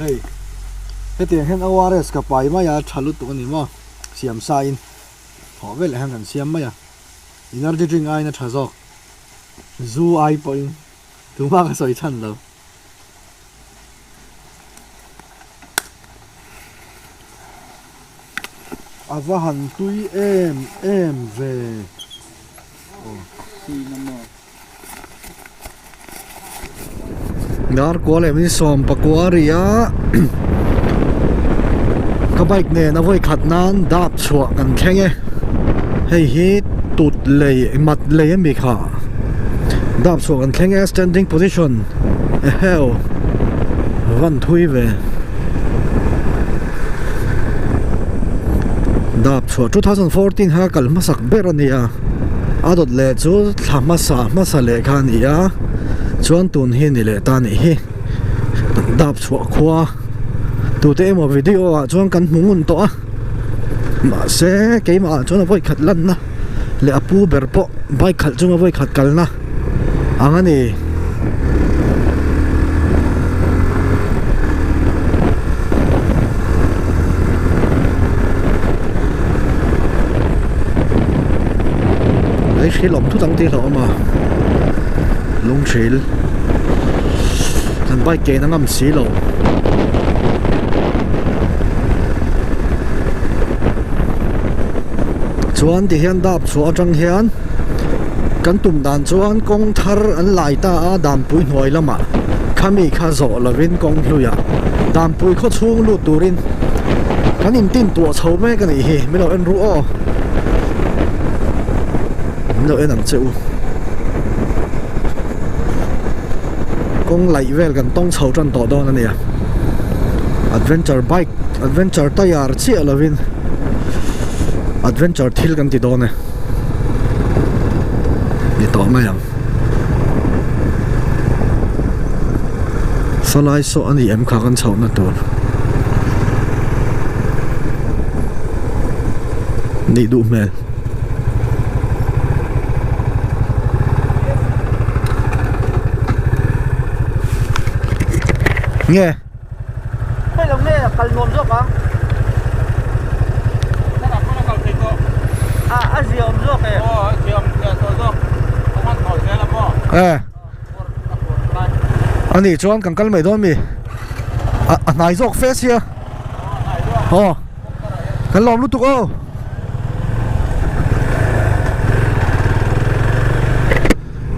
Hei hetiang hian ORS ka pai mai a tha lutuk a ni maw siam sa in thawh veleh hian kan siam mai a energy drink aiin a tha zawk zu ai pawhin tumah ka sawi chhan lo. A va han tui em em ve Dar kual leh min sawm pakua a ri a ka bike nen a vawi khat nan dap chhuah kan thleng e hei hi tut lei mat lei a mi kha dap chhuah kan thleng e standing position eheu van thui ve dap chhuah 2014 kha kal hmasak ber a ni a a dawt leh chu thla hmasa hmasa leh kha a ni a chuan tun hi ni leh ta a nih hi dap chhuah khua tute emaw video ah chuan kan hmu ngun tawh a mahse keimah ah chuan a vawi khat lanna leh a pu ber pawh bike khalh chunga vawi khat kalna ang a ni. Lei hril awm thut ang tih hlauh awm a lung hril kan bike ke in a ngam si lo. Chuan ti hian dap chhuah atang hian kan tum dan chuan kawng thar an lai ta a Dampui hnuai lamah khami kha zawh lovin kawng hluiah Dampui khaw chhung lut turin kan intin tuah chho mek a nih hi min lo en ru aw min lo en ang che u kawng laih vel kan tawng chho tan tawh dawn a nia adventure bike adventure tyre chiah lovin adventure thil kan ti dawn e ni tawh mai ang salai saw a ni em kha kan chhoh na tur nih duh hmel. Nge. Hei lo nge kal nuam zawk ang. A a zia awm zawk e. Aw a zia awm zia tawh zawk. Ka hman tawh zel a maw. Eh. Ani chuan kan kal mai dawn mi. A a hnai zawk fe sia. Aw. Kan lawm lutuk aw.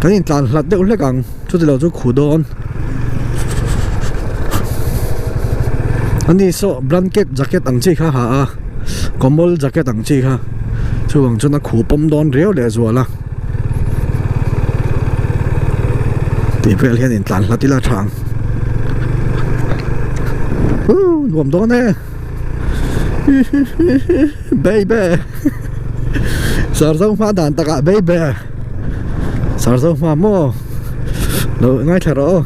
Kan intlan hlat deuh hlek ang chuti lo chu khu dawn ani saw blanket jacket ang chi kha ha a kawmawl jacket ang chi kha chuvang chuan a khu pawm dawn riau leh zual a tih vel hian intlan hlat ila tha ang nuam dawn e baby sarzo hma dan takah baby. Sarzo hma maw lo ngaithla rawh aw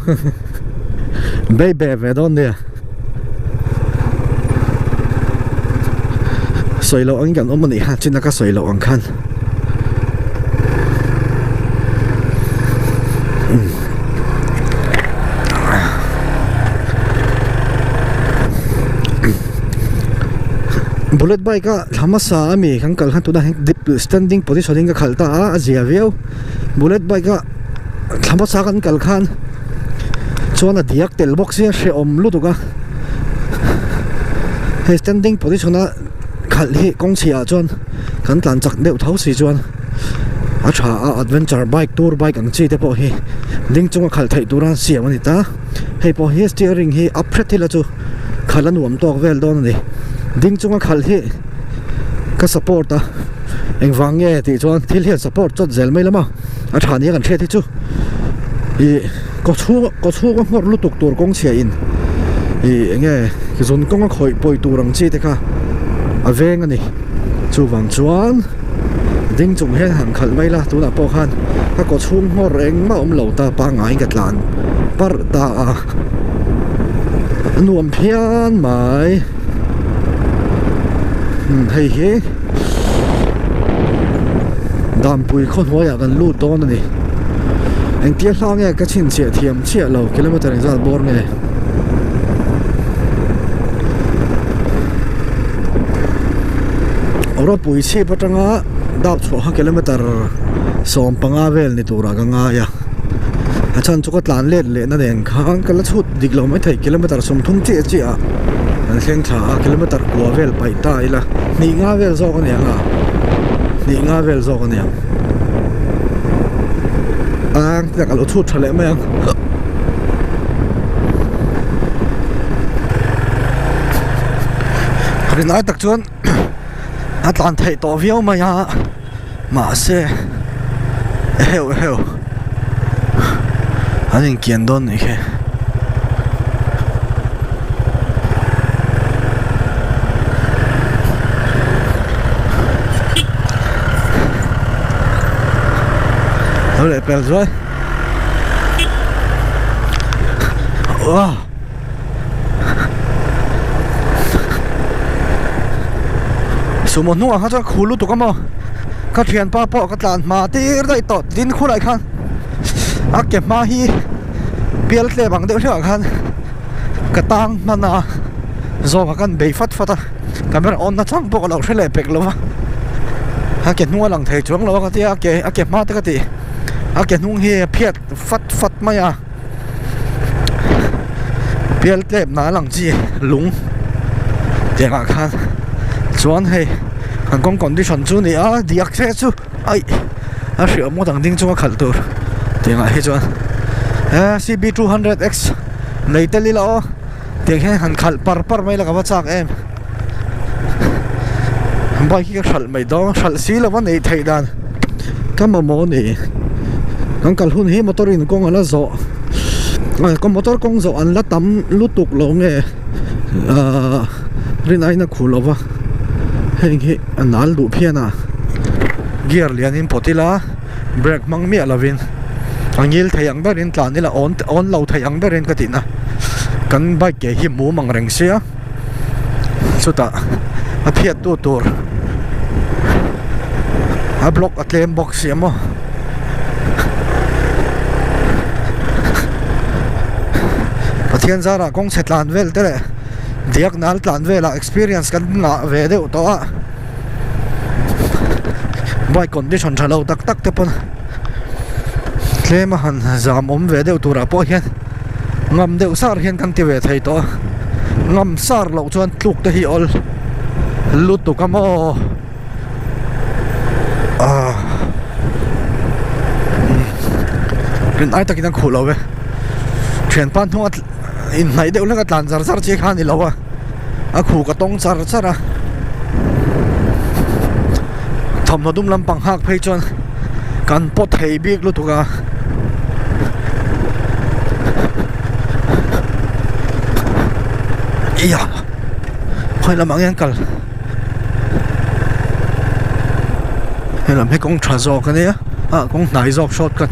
bei be ve dawn nia sawi loh angin kan awm a nih kha china ka sawi loh ang khan bullet bike a thla hmasa ami kan kal khan tunah hian standing position in ka khalh ta a a zia viau bullet bike a thla hmasa kan kal khan chuan a diak tel bawk sia hrehawm lutuk a hei standing position a khalh hi kawng chhiah ah chuan kan tlan chak deuh tho si chuan a tha a adventure bike tour bike ang chi te pawh hi ding chunga khalh theih tura siam a ni ta hei pawh hi steering hi up hret thil a chu khalh a nuam tawk vel dawn a ni ding chunga khalh hi ka support a engvang nge tih chuan thil hian support chawt zel mai lama a tha nia kan hriat hi chu ih kaw chhung kaw chhung a nghawr lutuk tur kawng chhia in ih eng nge zun kawng a khawih pawi tur ang chi te kha a veng a ni chuvang chuan ding chung hian han khalh mai la tunah pawh khan ka kaw chhung nghawr engmah awm lo ta pangngai ka tlan parh ta a nuam phian mai hei hi Dampui khaw hnuaiah kan lut dawn a ni engtia hla nge ka chhinchhiah thiam chiah lo kilometer engzat bawr nge. Rawpui chhip atanga dap chhuah kha kilometer 15 vel ni turah ka ngai a a chhan chu ka tlan let leh na nen khan ka la chhut dik lo maithei kilometer 30 chiah chiah ah kan thleng thla a kilometer kua vel paih ta ila hnih nga vel zawk a ni ang a hnih nga vel zawk a ni ang a ka lo chhut tha leh mai ang. Rinai tak chuan a tlan theih tawh viau mai a mahse heuh heuh an inkian dawn nih khi. Lo leh pel zuai. Wow. Sumo hnungah kha chuan khul lutuk a maw ka thianpa pawh ka tlan hma tir daih tawh tin khulai khan a ke hma hi pial tlem ang deuh hleuh ah khan ka tang hman a zawng ah khan bei fat fat a camera on na chang pawh ka lo hre leh pek lo va a ke hnung a lang thei chuang lo a ka tia a ke a ke hma te ka tih a ke hnung hi a phiat fat fat mai a pial tlep na lang chi lung tiang ah khan chuan hei an kawng condition chu ni a diak se chu aih a hriat ngawt ang ding chunga khalh tur tiang ah hi chuan e cb 200 x nei tel ila aw tiang hian han khalh par par mai la ka va chak em bike hi ka hralh mai dawn hralh si lova neih theih dan ka mamawh a ni kan kal hun hi motor in kawng a la zawh motor kawng zawh an la tam lutuk lo nge ahh rin aiin a khuh lova heng hi a nal duh phian a gear lian in pawt ila brake hmang miah lovin a ngil thei ang berin tlan ila awn awn lo thei ang berin ka tihna kan bike ke hi mum ang reng sia chutah a phiat tu tur a block a tlem bawk si a maw Pathian zarah kawng chhe tlan vel te leh diak nal tlan velah experience kan ngah ve deuh tawh a bike condition tha lo tak tak te pawn tlem a han zam awm ve deuh turah pawh hian ngam deuh sar hian kan ti ve thei tawh a ngam sar loh chuan tluk te hi awl lutuk a maw ah rin ai takin an khuh lo ve thianpa hnunga inhnaih deuh hlek a tlan zar zar chi kha a ni lo a a khuh ka tawng char char a thawmhnaw dum lampang nghak phei chuan kan pawt thei bik lutuk a ia khawi lamah nge an kal helam hi kawng tha zawk a nia ah kawng hnai zawk shortcut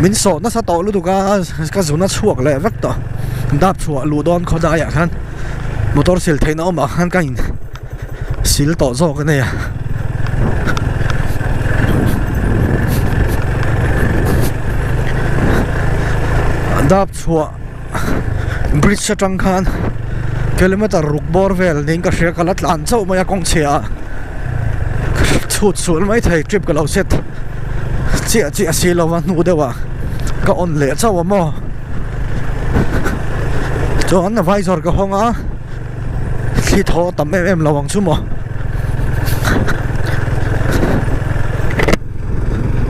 min sawh nasa tawh lutuk a ka zun a chhuak leh vek tawh dap chhuah luh dawn khawdai ah khan motor sil theihna awmah khan ka in sil tawh zawk a nia. Dap chhuah bridge atang khan kilometer ruk bawr vel niin ka hria ka la tlan chauh mai a kawng chhia ah chhut sual mai thei trip ka lo set chiah chiah si lo va hnu deuh ah ka on leh chauh a maw chuan visor ka hawng a thli thaw tam em em lo ang chu maw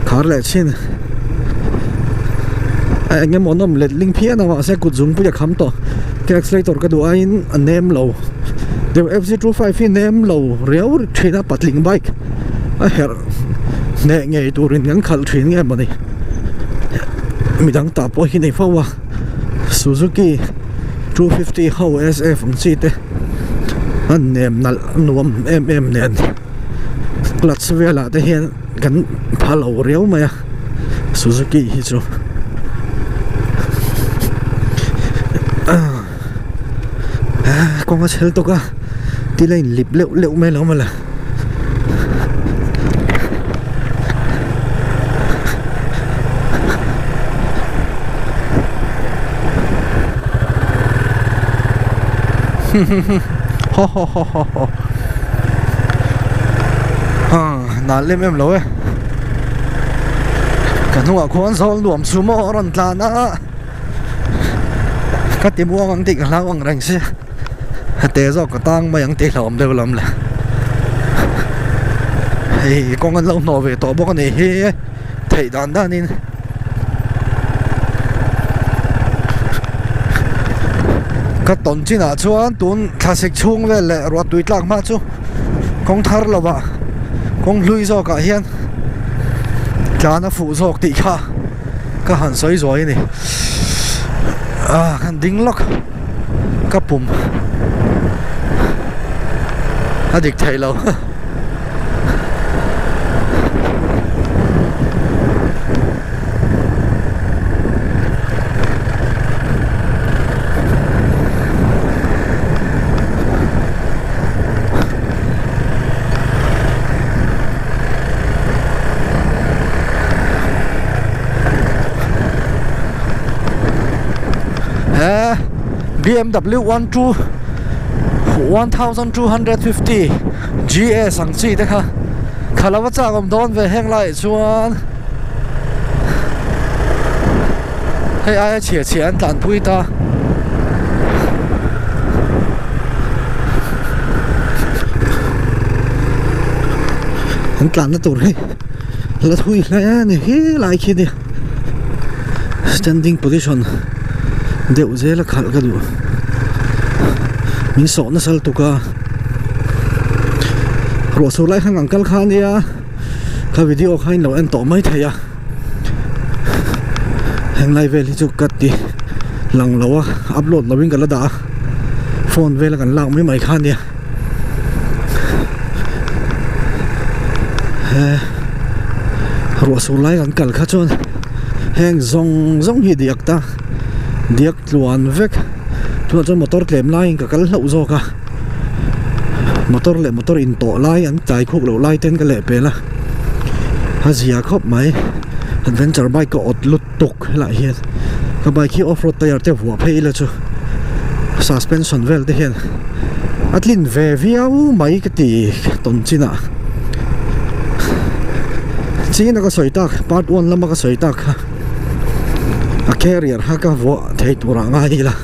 khar leh chin a eng emaw an awm let ling phian a mahse kut zung pui a kham tawh ke accelerator ka duh aiin a nem lo deuh F Z 25 hi nem lo riau thin a patling bike a herh hneh ngei turin kan khalh thin nge mawni midang tah pawh hi nei fo a Suzuki 250 ho S_F ang chi te a nem nalh nuam em em nen clutch velah te hian kan pha lo riau mai a Suzuki hi chu kawng a chhel tawk a thil a inlip leuh leuh mai lo mawle. Ho ho ho ho ho. nal em em lo e ka hnungah khuan zawl nuam chu maw a rawn tlan a ka ti muang ang tih ka hlau ang reng si a te zawk ka tang mai ang tih hlauhawm deuh lam le hei kawng an lo hnawh ve tawh bawk a nih hi theih dan dan in. Ka tawn chinah chuan tun thlasik chhung vel leh ruah tui tlak hma chu kawng thar lovah kawng hlui zawkah hian tlan a fuh zawk tih kha ka han sawi zuai a ni ah kan ding lawk ka pum a dik theih lo. He BMW 1250 GS ang chi te kha kha lova chak awm dawn ve heng laiah chuan hei aia chhia chhia an tlanpui ta. An tlanna tur hi la thui hle a ni hi lai khi nia standing position deuh zel a khalh ka duh min sawh nasa lutuk a ruah sur lai khan an kal kha ania kha video kha in lo en tawh mai thei a heng lai vel hi chu ka ti lang lo a upload lo in ka la dah a phone vel a kan lak mai mai kha ania he ruah sur lai kan kal kha chuan heng zawng zawng hi diak ta diak tluan vek tunah chuan motor tlem laiin ka kal hlauh zawk a motor leh motor in tawh lai an tlai khuk loh lai ten ka leh pel a a zia khawp mai adventure bike ka awt lut tuk helaiah hian ka bike hi off road tyre te vuah phei ila chu suspension vel te hian a tlin ve viau mai ka ti tawn chinah china ka sawi tak part one lama ka sawi tak kha a carrier kha ka vuah thei turah ngai ila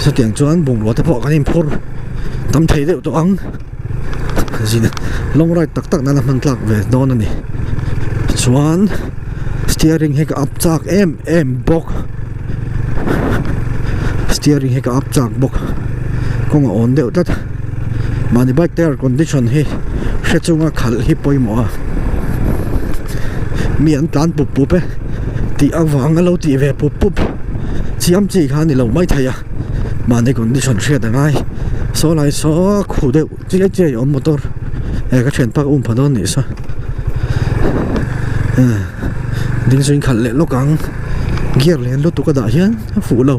chutiang chuan bungrua te pawh kan inphur tam thei deuh tawh ang zin long ride tak tak nana hman tlak ve dawn a ni chuan steering hi ka up chak em em bawk steering hi ka up chak bawk kawng a awn deuh tlat mahni bike tyre condition hi hre chunga khalh hi pawimawh a mi an tlan pup pup e tih avanga lo tih ve pup pup chiam chi kha a ni lo maithei a mahni condition hriat a ngai saw lai saw khu deuh chiai chiai awm motor eh ka thianpa ka um pha dawn nih saw eh ding chu in khalh leh lawk ang gear lian lutuk a dah hian a fuh lo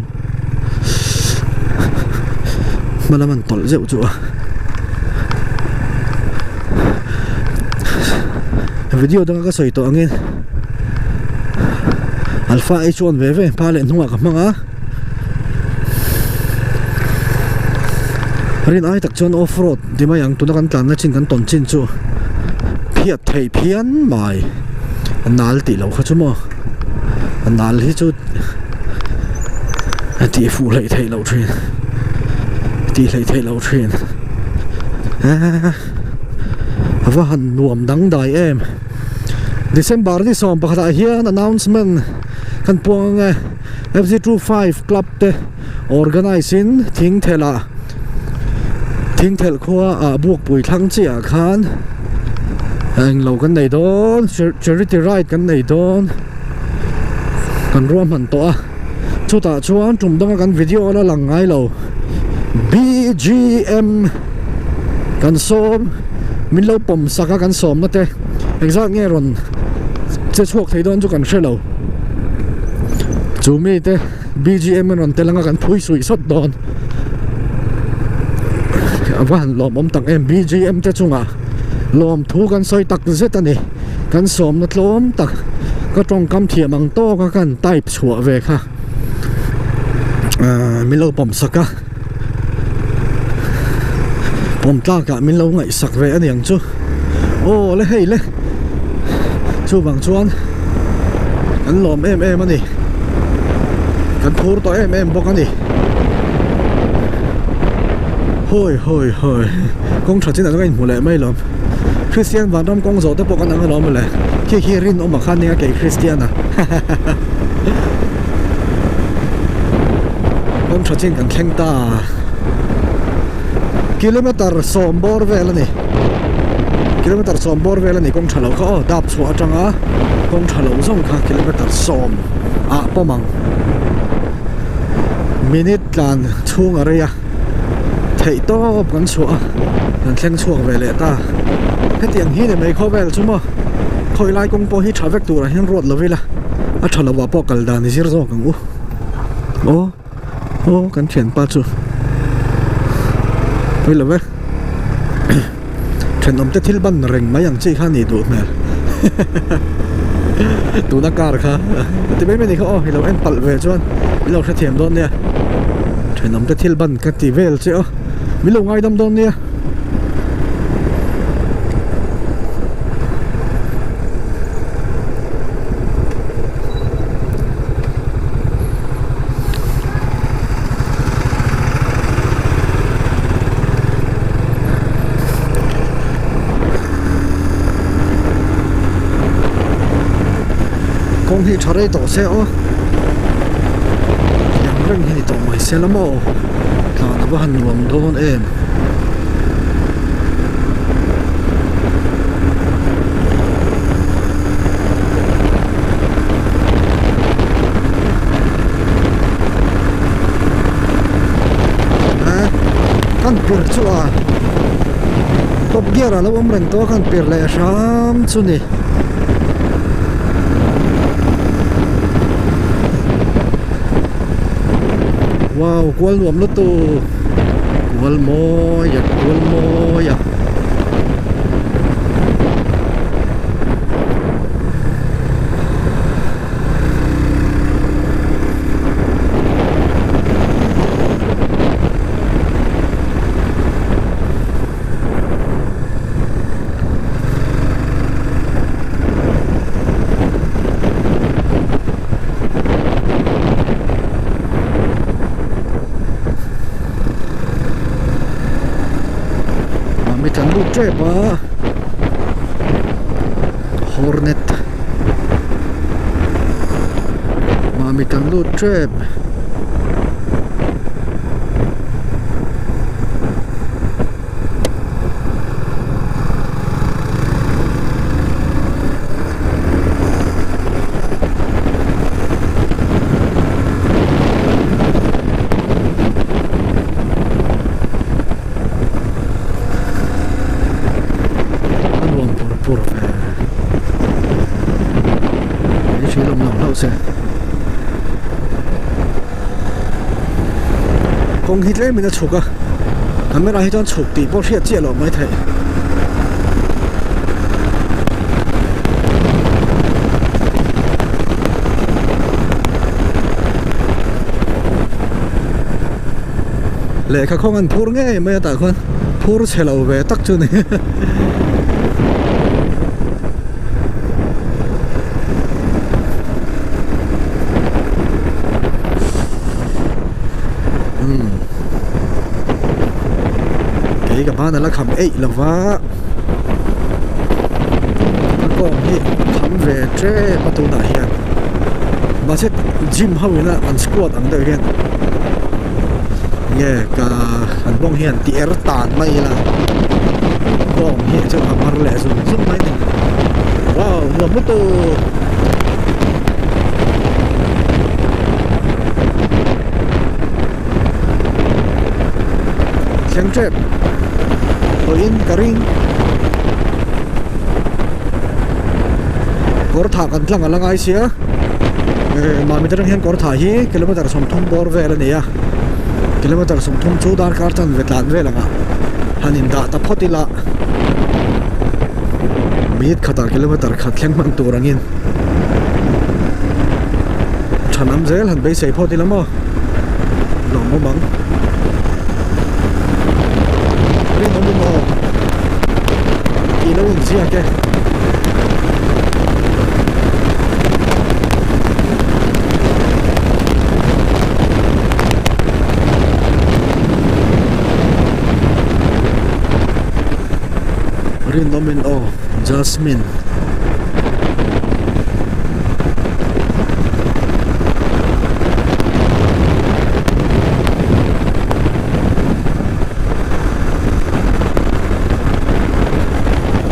hma lam an tawlh zeuh chu a video danga ka sawi tawh angin alpha h1 ve ve hma leh hnungah ka hmang a. Rin ai tak chuan off road ti mai ang tuna kan tlanna chin kan tawn chin chu phiat theih phian mai a nal tih loh kha chu maw a nal hi chu a tih fuh hleih theih loh thin tih hleih theih loh thin eee a va han nuam dangdai em December ni 11 ah hian announcement kan puang ang e. Fz25 club te organise in thing thelh ah thing thelh khua ah bukpui thlang chiah ah khan englo kan nei dawn charity ride kan nei dawn kan ruahman tawh a chutah chuan tum danga kan video la lang ngai lo B_G_M kan sawm min lo pawm sak a kan sawmna te engzat nge rawn che chhuak thei dawn chu kan hre lo. Chu mite BGM an rawn tel anga kan phui suih sawt dawn a va han lawmawm tak em BGM te chungah lawmthu kan sawi tak zet a ni kan sawmna tlawm tak ka tawngkam thiam ang tawk a kan type chhuah ve kha ahh min lo pawm sak a pawm tlakah min lo ngaihsak ve a niang chu. Aw le hei le chuvang chuan kan lawm em em a ni kan phur tawh em em bawk a ni hawi hawi hawi kawng tha chin ah chuan ka inhmu leh mai lawm Kristian vanram kawng zawh te pawh kan ang alawm mawle khi khi rinawm ah khan nia kei Kristian a hahaha kawng tha chin kan thleng ta kilometer sawm bawr vel a ni kilometer sawm bawr vel a ni kawng tha lo kha aw dap chhuah atanga kawng tha lo zawng kha kilometer sawm ah pawm ang minute tlan chhung a rei a theih tawp kan chhuah a kan thleng chhuak ve leh ta hetiang hi ni mai khawvel chu maw khawi lai kawng pawh hi tha vek turah hian ruat lo ila a tha lovah pawh kal dan i zir zawk ang u aw. Aw kan thianpa chu pawi lo e thenawm te thil ban reng mai ang chi kha a nih duh hmel tuna car kha ti mai mai ni kha aw i lo en palh ve chuan i lo hrethiam dawn nia thenawm te thil ban ka ti vel che aw min lo ngaidam dawn nia. Kawng hi tha rei tawh se aw tiang reng hi ni tawh mai se la maw tlan a va han nuam dawn em. Kan pir chu a top gear a lo awm reng tawh a kan pir leh hram chu ni. Wow kual nuam lutuk kual mawi a kual mawi a. Mi tlan lut tep a hornet mami tlan lut tep. A nuam pur pur ve hei thil awm lo hlauh se kawng hi tlem in a chhuk a camera hi chuan chhuk tih pawh hriat chiah loh mai theih. Lehkha khawng an phur ngei mai a tah khuan phur chhe lo ve tak chu ni. Umm kei ka hman ala kham eih lo va a kawng hi kham ve tep a tunah hian mahse gym ho ina an squat ang deuh hian nge ka an bawng hian ti er tan mai ila kawng hi chu a mar leh zung zung mai a ni wow nuam lutuk. Thleng tep pawhin ka ring kawr thah kan tlang a la ngai sia mahni te atang hian kawr thah hi kilometer 30 bawr vel a ni a kilometer 30 chu darkar chanve tlan vel ang ah han in dah ta phawt ila minute khatah kilometer khat thleng hman tur angin thanam zel han beisei phawt ila maw lawm awm ang rinawm awm aw tih lo in. inziak e. Rinawmin aw Jasmine.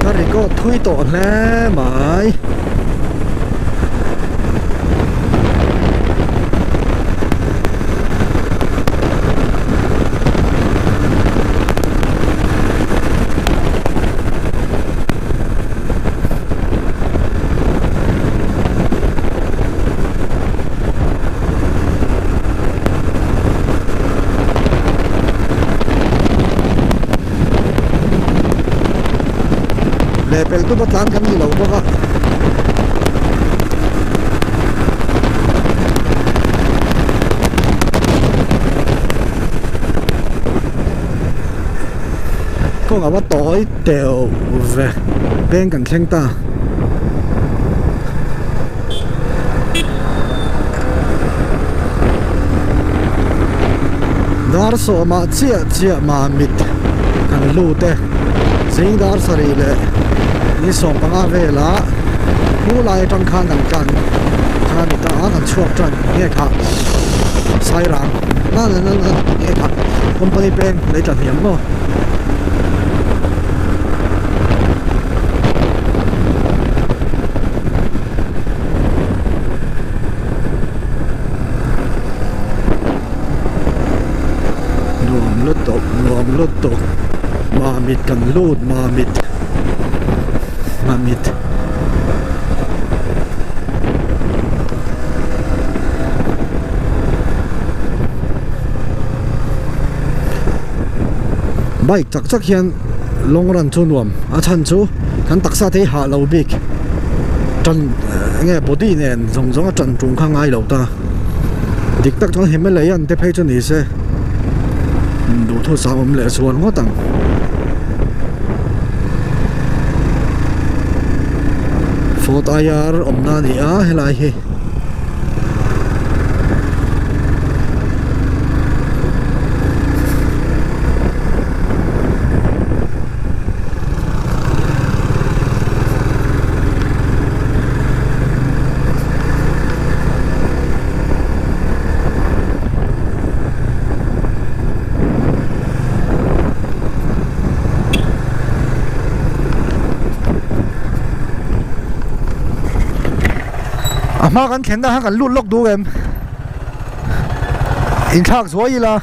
Ka record thui tawh hle mai. Lehpelh tuma tlan kan ni lo bawk a. Kawng a va tawi teuh ve peng kan thleng ta. Dar sawmah chiah chiah mamit kan lut e zing dar sarih leh ni sawm panga velah pu lai atang khan kan tlan kha a ni ta a kan chhuak tan nge kha sairang na na na nge kha company peng lei tla hniam maw. Nuam lutuk nuam lutuk mamit kan lut mamit mamit. Bike chak chak hian long run chu nuam a chhan chu kan taksa te hi hah lo bik tan enge body nen zawng zawng a tan tum kha ngai lo ta dik tak chuan Himalayan te phei chu ni se duhthusam awm leh zual ngawt ang. Fort IR awmna a ni a helai hi. A hma kan thlenna kha kan lut lawk duh em? Inthlak zuai ila.